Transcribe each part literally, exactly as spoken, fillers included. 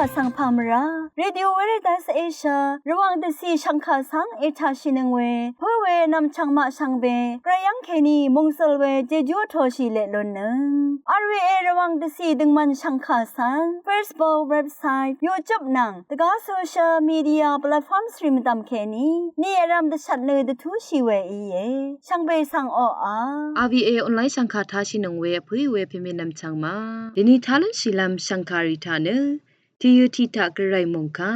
Vsvng pà mvrá Radio Veritas Asia Rvwàng dvcì shv̀ngkà svng ètàshìnøng we pǿ we nv̀mchv̀ng maq shvngbe gvray yv́ng kèní mòngsøl we jejú vtoshì leq lunnøng. R V A Rvwàng dvcì døngmvn shv̀ngkà svng Facebook, website, YouTube nvng dvgá social media platforms rì mvdv̀m kèní ni vrv̄m dvshvt nø dvtúshì we íe. Shvngbe svng oqà R V A online shv̀ngkà tashìnøng we vpǿì we pèmè nv̀mchv̀ng maq dèni tá lúnshìlv́m shv̀ngkà rì taq nø tìyø tiq taq gvray mòngkà,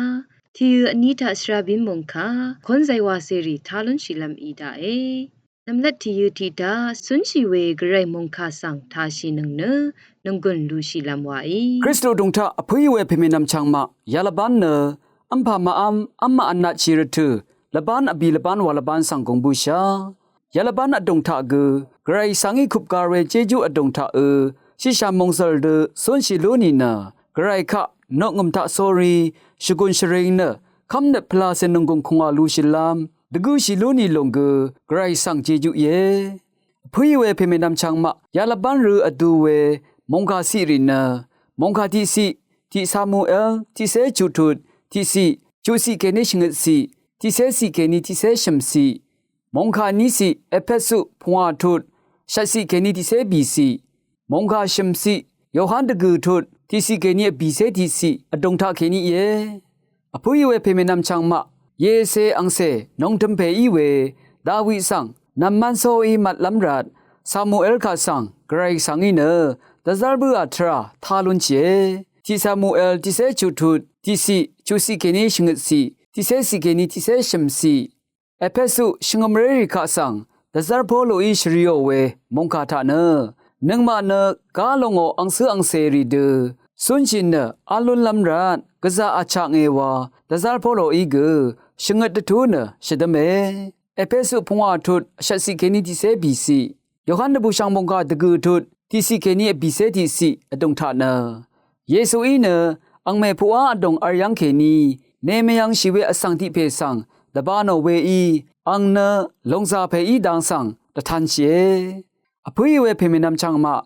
tìyø vní taq shvrabyín mòngkà, kónzay wàcèrì tá lúnshìlv́m í daqe. Nv̀mlvt tìyø tiq taq cúnshì we gvray mòngkà svng tashìnøng nø nònggùn lushìlv́m waí. Kristu vdùng taq vpǿì we pèmè nv̀mchv̀ng maq ya lvbán nø v́mpà màv́m v́m màvnatshì rvtø̀ lvbán vbì lvbán wa lvbán svng gùng bǿshà. Ya lvbán vdùng taq gø gvray svngí kupgar we jejú vdùng taq ø shìshà mòngsøl dø cúnshì lú nìnø gvray kaq noqngø̀m taq sórí shvgùn shvring nø kv́mnøt pvlacè nònggùng kùngwà lushìlv́m dvgǿshì lú nì lùng gø gvray svng jejú íe. Vpǿì we pèmè nv̀mchv̀ng maq ya lvbán rø vdu we mòngkà ciq rì nø mòngkà tiqciq, tiq Samuel tiqcé chuqtut tiqciq, chuqciq kèní shvngøtciq, tiqcé ciq kèní tiqcé shø̀mciq, mòngkà níciq Epesu pungwà tut shvtciq kèní tiqcé bìciq, mòngkà shø̀mciq Yohan dvgø̀ tut tiqciq kèní vbìcé tiqciq vdùng taq kèní íe. Vpǿì we pèmè nv̀mchv̀ng maq Yese angcè nòngtø̄m pè í we Dawi svng nv̀mmán sóí matlv́m rvt Samuel kaq svng gvray svngí nø dvzv́r bǿà tvrà tá lúnshìe. Tiq Samuel tiqcé chuqtut tiqciq, chuqciq kèní shvngøtciq, tiqcé ciq kèní tiqcé shø̀mciq, Epesu shvngø̀mrérì kaq svng dvzv́r Poloí shvriò we mòngkà taq nø nøngmaq nø gá lòngò angcǿ angcèrì dø cúnshì nø v́l lúnlv́m rvt gvzà vchaknge wa dvzv́r Poloí gø shvngøt dvtú nø shvdǿme. Epesu pungwà tut shvtciq kèní tiqcé bìciq, Yohan dvbùshv̀ng mòngkà dvgø̀ tut tiqciq kèní vbìcé tiqciq vdùng taq nø Yesuí nø angmè puqá vdùng v̄l yv́ng kèní nemvyv̄ngshì we vsvng tiq pè svng dvbā nò weí ang nø lòngzà pè í dang svng dvtanshìe. Vpǿì we pèmè nv̀mchv̀ng maq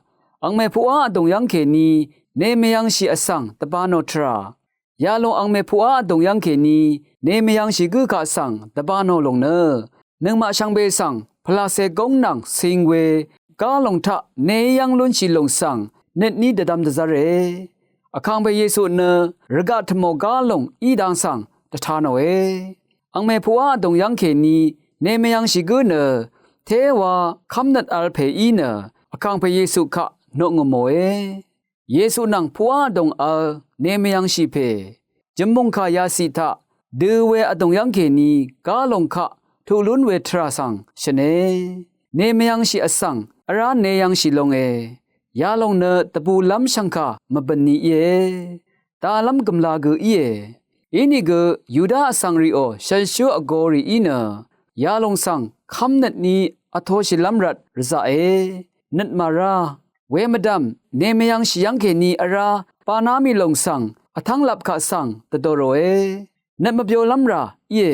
angmè puqá vdùng yv́ng kèní nemvyv̄ngshì vsvng dvbā nò tvrà yalòng angmè puqá vdùng yv́ng kèní nemvyv̄ngshì gǿ kaq svng dvbā nò lùng nø nøngmaq shvngbe svng pvlacè góng nvng cing we gá lòng taq neí yv́ng lúnshì lùng svng nøtní dvdvm dvzv́re. Vkàngpè Yesu nø rvgaq tvmò gá lòng í dang svng dvta nòe. Angmè puqá vdùng yv́ng kèní nemvyv̄ngshì gǿ nø téwa kv́mnøt v̄l pè í nø vkàngpè Yesu kaq noqngø̀mòe. Yesu nvng puqá vdùng v̄l nemvyv̄ngshì pè jø̀m mòngkà yaciq taq dø we vdùng yv́ng kèní gá lòng kaq tuq lún we tvrà svng shø̀ne. Nemvyv̄ngshì vsvng vrá neyv̄ngshì longe. Yalòng nø dvbùlv́m shv̀ngkà mvbø̀n ni íe. Dalv́m gø̀mla gø íe. Inìgø Yuda vsvng rìò shànshu vgō rì í nø yalòng svng kv́mnøt ni vtoshìlv́m rvt rvzaqe. Nøt màrá. Wemvdv̀m nemvyv̄ngshì yv́ng kèní vrá bana mì lòng svng vtv́ng lap kaq svng dvdòròe. Nøt mvbyolv́m rà íe.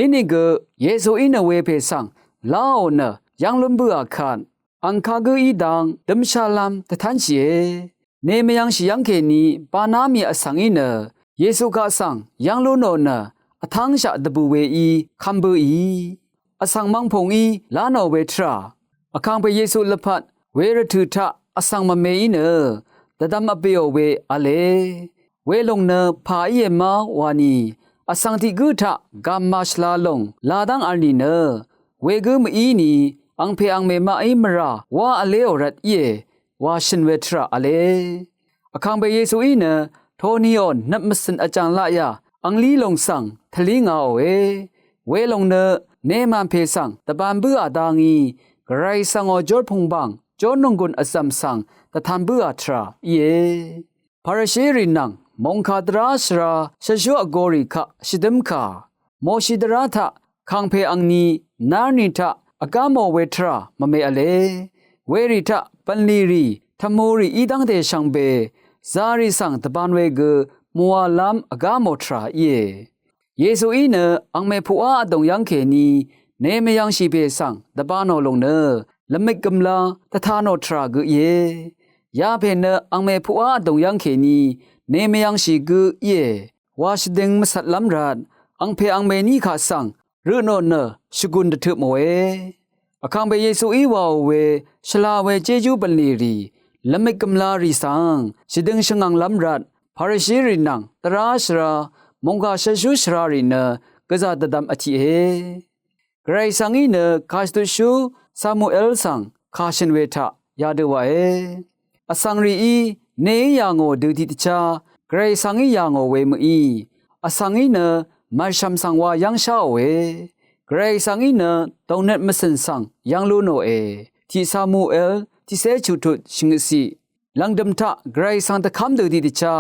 Inìgø Yesuí nø wepè svng láò nø yv́ng lún bǿà kvt ang kagǿ í dang dømshalv́m dvtánshìe. Nemvyv̄ngshì yv́ng kèní bana mì vsvng í nø Yesu kaq svng yv́ng lú nò nø vtv́ngshaq dvbù weí kv́m bǿì vsvng mv́ngpùngí lá nò we tvrà vkàngpè Yesu lvpat we rvtø̀ taq vsvng mvmeí nø dvdvm vbèò we v̄le. Welòng nø pà íe má wani vsvng tiq gǿ taq gàmà shvla lòng ladv́ng v̄l nìnø wegǿ mvíni angpè angmè maqí mvrà wá vléò rvt íe wa shø̀n we tvrà v̄le. Vkàngpè Yesuí nø toniò nøt mvcø̀n vjàng laqyà anglí lòng svng tvlí ngaòe. Welòng nø nemàn pè svng dvbān bǿà dangí gvray svngò jórpùngbàng jórnònggùn vzv̀m svng dvtan bǿà tvrà íe. Parisherì nvng mòngkà dvrá shvra shvzhú vgōrì kaq shvdǿmkà Moshi dvrá taq kàngpè angni narni taq vgámò we tvrà mvme v̄le. Werì taq bv̀nlì rì tvmurì í dv́ngte shvngbe zàrì svng dvbān we gø mùwàlv́m vgámò tvrà íe. Yesuí nø angmè puqá vdùng yv́ng kèní nemvyv̄ngshì pè svng dvbā nò lòng nø lvmøt gø̀mla dvta nò tvrà gø íe. Yapè nø angmè puqá vdùng yv́ng kèní ne mvyv̄ngshì gø íe wa shvdøng mvcvtlv́m rvt angpè angmèní kaq svng rø tnò nø shvgùn dvtøpmòe. Vkàngpè Yesuí wàò we shvla we jejú bv̀nlì rì lvmik gv̀mla rì svng shvdøng shvngv̀nglv́m rvt Parisherì nvng dvrá shvra mòngkà shvshú shvrarì nø gvzà dvdvm vtiqe. Gvray svngí nø kàshvdutshú Samuel svng kàshø̀n we taq yadø wàe. Vsvng rìí neí yà ngò dø tiqdvchá Gvray svngí yà ngò we mø̀í vsvngí nø mv̀rshv̀m svng wa yv́ng sháòe. Gvray svngí nø dòngnøt mvcø̀n svng yv́ng lú nòe. Tiq Samuel tiqcé chuqtut shvngøtciq. Lv̀ngdø̀m taq Gvray svng dvkv́m dø tiqdvchá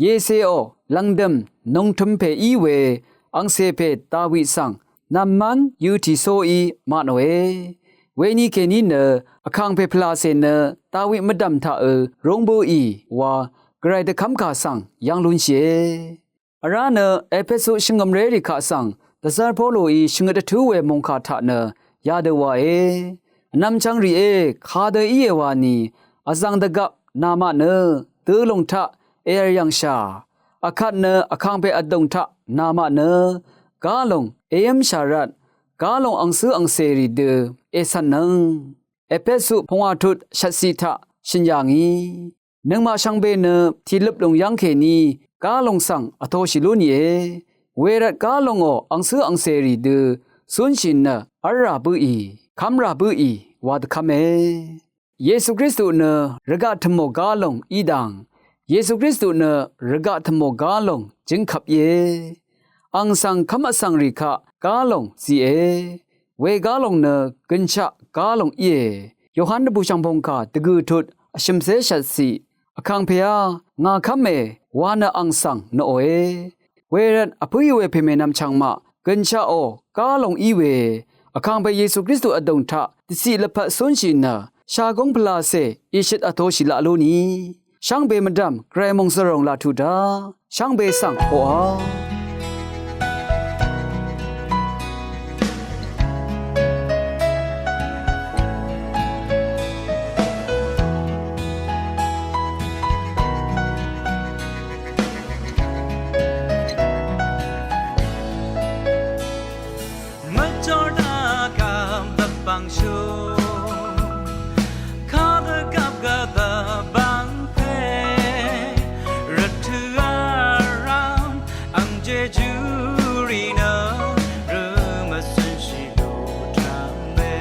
Yeseò lv̀ngdø̀m nòngtø̄m pè í we angcè pè Dawi svng nv̀mmv́ng yø tìsóí maq nòe. Weni kèní nø vkàngpè pvlàcè nø Dawi mvdv̀m taqø̄ rúng bǿì wa Gvray dvkv́mkà svng yv́ng lúnshìe. Vrá nø Epesu shvngø̀mrérì kaq svng dvzv́r Poloí shvngøt dvtú we mòngkà taq nø yadø wàe. Vnvm chvng rìé, kadø íe wani vzv̀ng dvgvp namaq nø dø lòng taq èv̀r yv̀ngshà. Vkvt nø vkàngpè vdùng taq namaq nø galùng èv́mshà rvt galùng angcǿ angcèrì dø ècv̀nnøng. Epesu pungwà tut shvtciq taq shø̀n yà ngì. Nøngmaq shvngbe nø tìløp lùng yv́ng kèní galùng svng vtoshì lú nìe. Wervt galùngò angcǿ angcèrì dø cúnshì nø v́lrà bǿì, kv́mrà bǿì wa dvkv́me. Yesu Kristu nø rvgaq tø̀mò galùng í dang, Yesu Kristu nø rvgaq tø̀mò galùng jǿngkvp íe. Àng svng kv́m vsvng rì kaq galùng zìe. We galùng nø gønshaq galùng íe. Yohan dvbùshv̀ngpòng kà dvgø̀ tut vshø̀mcé shvtciq. Vkàngpèá ngà kv́me wa nø àng svng nøòe. Wervt vpǿí we pèmènvm chv̀ngmaq gønshaqò galùng í we vkàngpè Yesu Kristu vdùng taq dvciq lvpat cúnshì nø shagúng pvlacè ìshøt vtoshì laq lú ni. Shvngbe mvdv̀m Gvray mòngzø̀ròng laq tuq dá shvngbe svng hoqà. Mvjordvgvp dvbvngshú kadvgvp gvdvbvng pè rvtø̀ vrvm ang Jejú rì nø rø mvcø̀nshì lú tv̄me.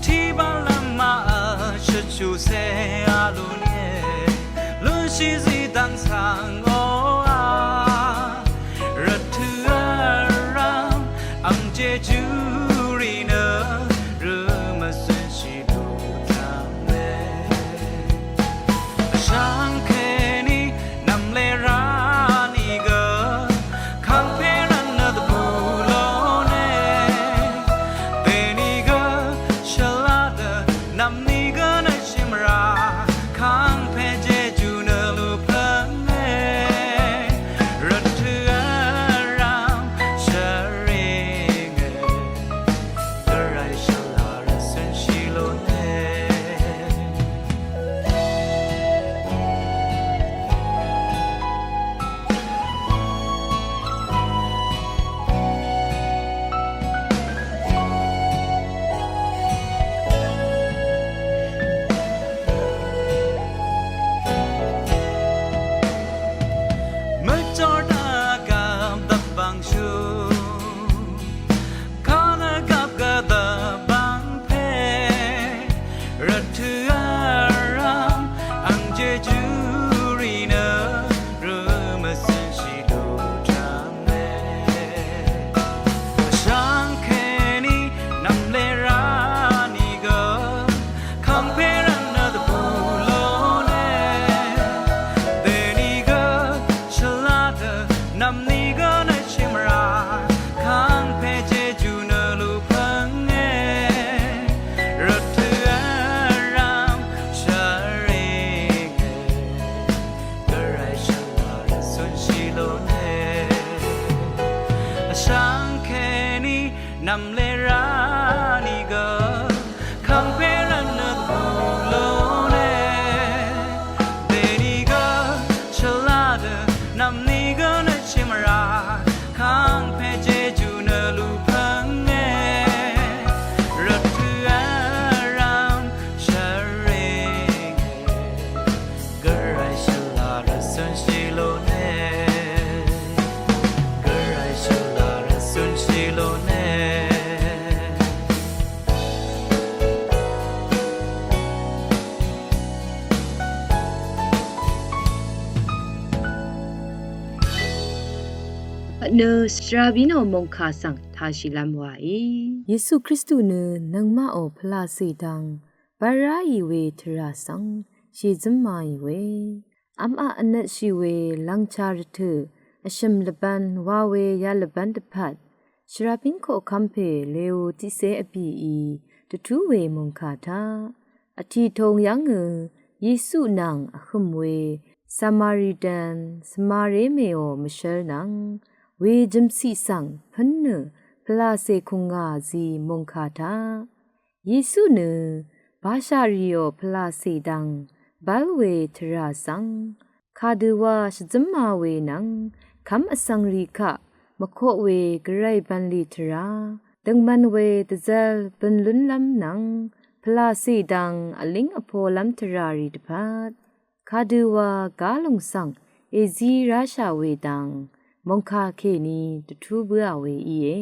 Tiqbv̀n lv́m màvl shvchuqcé vlú nìe. Lúnshì zí dv́ng svng oqà rvtø̀ vrvm ang Jejú rì nø rø mvcø̀nshì lú tv̄me. Vshvng kèní nv̀mlé rá nìgø kàngpè rvtnø dvbù lóne. Dènìgø shvlá dø nv̀mnìgø nø shìmvrà kàngpè Jejú nø lú pv̄nge. Rvtø̀ vrvm shvring e. Gvray shvlá rvt cø̀nshì lóne. Mvjordvgvp dvbvngshú kadvgvp gvdvbvng pè rvtø̀ vrvm ang Jejú rì nø rø mvcø̀nshì lú tv̄me. Vshvng kèní nv̀mlé rá nìgø kàngpè rvtnø dvbù lóne. Dènìgø shvlá dø nv̀mnìgø nø shìmvrà kàngpè Jejú nø lú pv̄nge. Rvtø̀ vrvm shvring e. Gvray shvlá rvt cø̀nshì lóne. Vshvng kèní nv̀mlé rá nìgø kàngpè rvtnø dvbù lóne. Dènìgø Vtnø shvrabínò mòngkà svng tāshìlv́m wàí. Yesu Kristu nø nøngmaqò pvlacè dang bv́l ráì we tvrà svng shèzǿm maì we. V́maq vnvtshì we lv̀ngchà rvtø̀ vshø̀m lvbv̄n wa we yalvbv́n dvpvt shvrabín koqkv́m pè Leo tiqcé vbìí dvtú we mòngkà taq vtì tōng yv́ngø Yesu nvng vhø̀m we Samaritan svmaré mèò mvshv́l nvng we jø̀mciq svng pǿn nø pvlacè kùngà zi mòngkà taq Yesu nø bashaq rìò pvlacè dang bv́l we tvrà svng kadøwa shvzǿma we nvng kv́m vsvng rì kaq mvkoq we gvray bv̀nlì tvrà døngmv̄n we dvzv́l bø̀n lúnlv́m nvng pvlacè dang vlíng vpolv́m tvrà rì dvpvt kadøwa gálung svng èzí ráshà we dang mòngkà kèní dvtú bǿà we íe.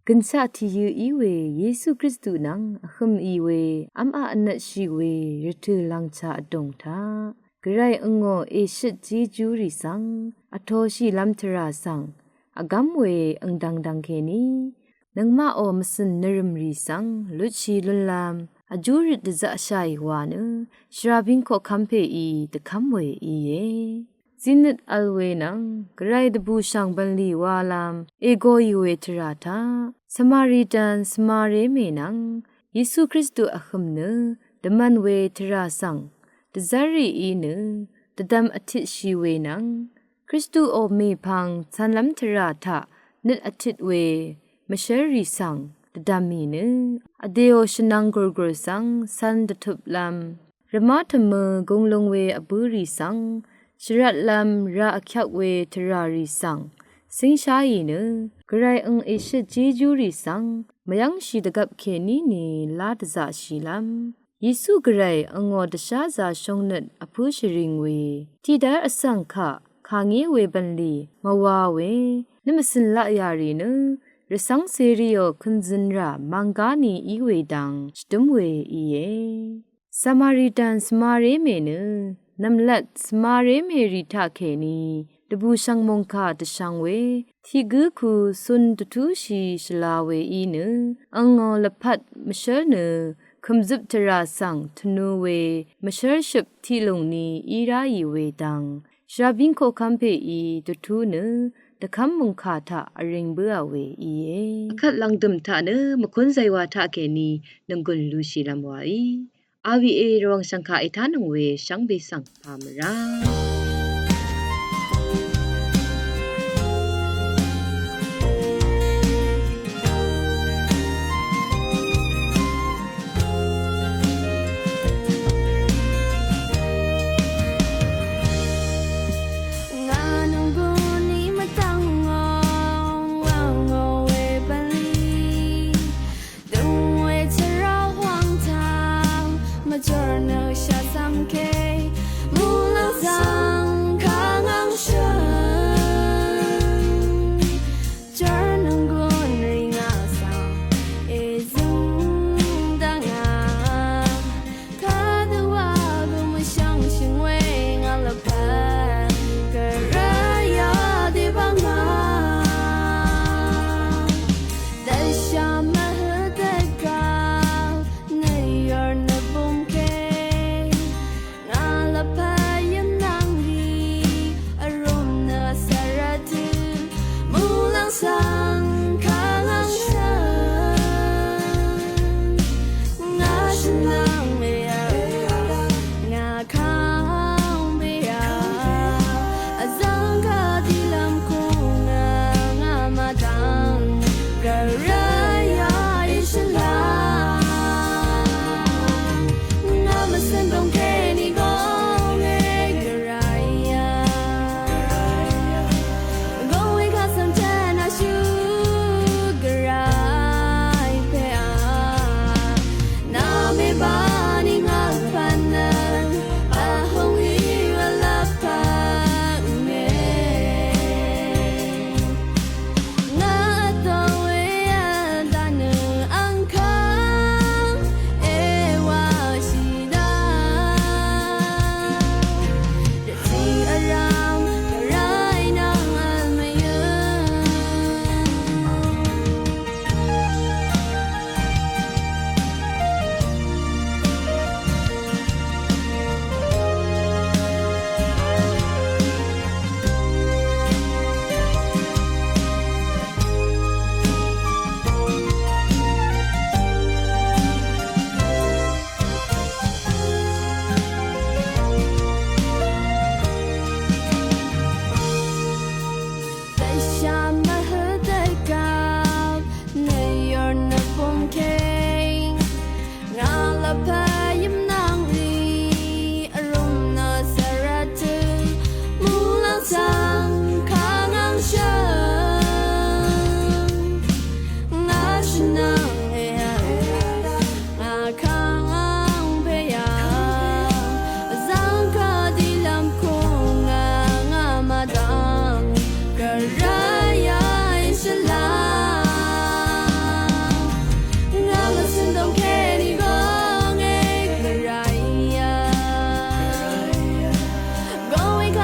Gø̀nshaq tìyø í we Yesu Kristu nvng vhø̀m ì we v́maq vnvtshì we rvtø̀ lv̀ngchà vdùng taq gvray angò èshøt jejúrì svng vtōshìlv́m tvrà svng vgv́m we angdvngdvng kèní nøngmaqò mvcø̀n nvrø̀mrì svng lutshi lúnlv́m vjúrøt dvzaqshàì wa nø shvrabín koqkv́m pèí dvkv́m we íe. Zinøt vl we nvng gvray dvbùshv̀ng bv̀nlì walv́m ègōì we tvrà taq Samaritan svmaré mè nvng Yesu Kristu vhø̀m nø dvmv̄n we tvrà svng dvzv́rrìí nø dvdvm vtitshì we nvng Kristuò mèpvng cv̄nlv́m tvrà taq nøt vtøt we mvshv́lrì svng dvdv̀mì nø vdèò shvnvng gùrgùr svng cv̄n dvtuplv́m rvmá tvmø gunglung we vbǿrì svng shvrvtlv́m rà vkyvk we tvràrì svng cíngsháì nø gvray ang èshøt jejúrì svng mvyv́ngshì dvgvp kèní ni lá dvzaqshìlv́m Yesu gvray angò dvsházā shóngnøt vpǿ shvring we tiqdv́r vsvng kaq kàngé we bv̀nlì mvwā we nø mvcø̀n laqyà rì nø rvcv́ng cèrìò kø̀nzøn rà màngá ni í we dang shvdǿm we íe. Samaritan svmaré mè nø nv̀mlat svmaré mèrì taqkèní dvbùshv̀ng mòngkà dvshvng we tiq gǿ ku cun dvtúshì shvla we í nø angò lvpat mvshv́l nø kø̀mzøp tvrà svng tvnu we mvshv́lshøp tiqlùng ni í ráì we dang shvrabín koqkv́m pèí dvtú nø dvkv́m mòngkà taq vring bǿà we íe. Vkvt lv̀ngdø̀m taq nø mvkún zaywa taqkèní nònggùn lushìlv́m wàí. R V A Rvwàng shv̀ngkà ètánøng we shvngbe svng pà mvrá. Ngà nònggùn í mvdv̀ngò, wàngò we bv̀nlì. Døng we tvrà wàng taq, mvjor nø shvzv̀m kè, muqlàng zv̀ng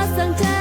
Svng taq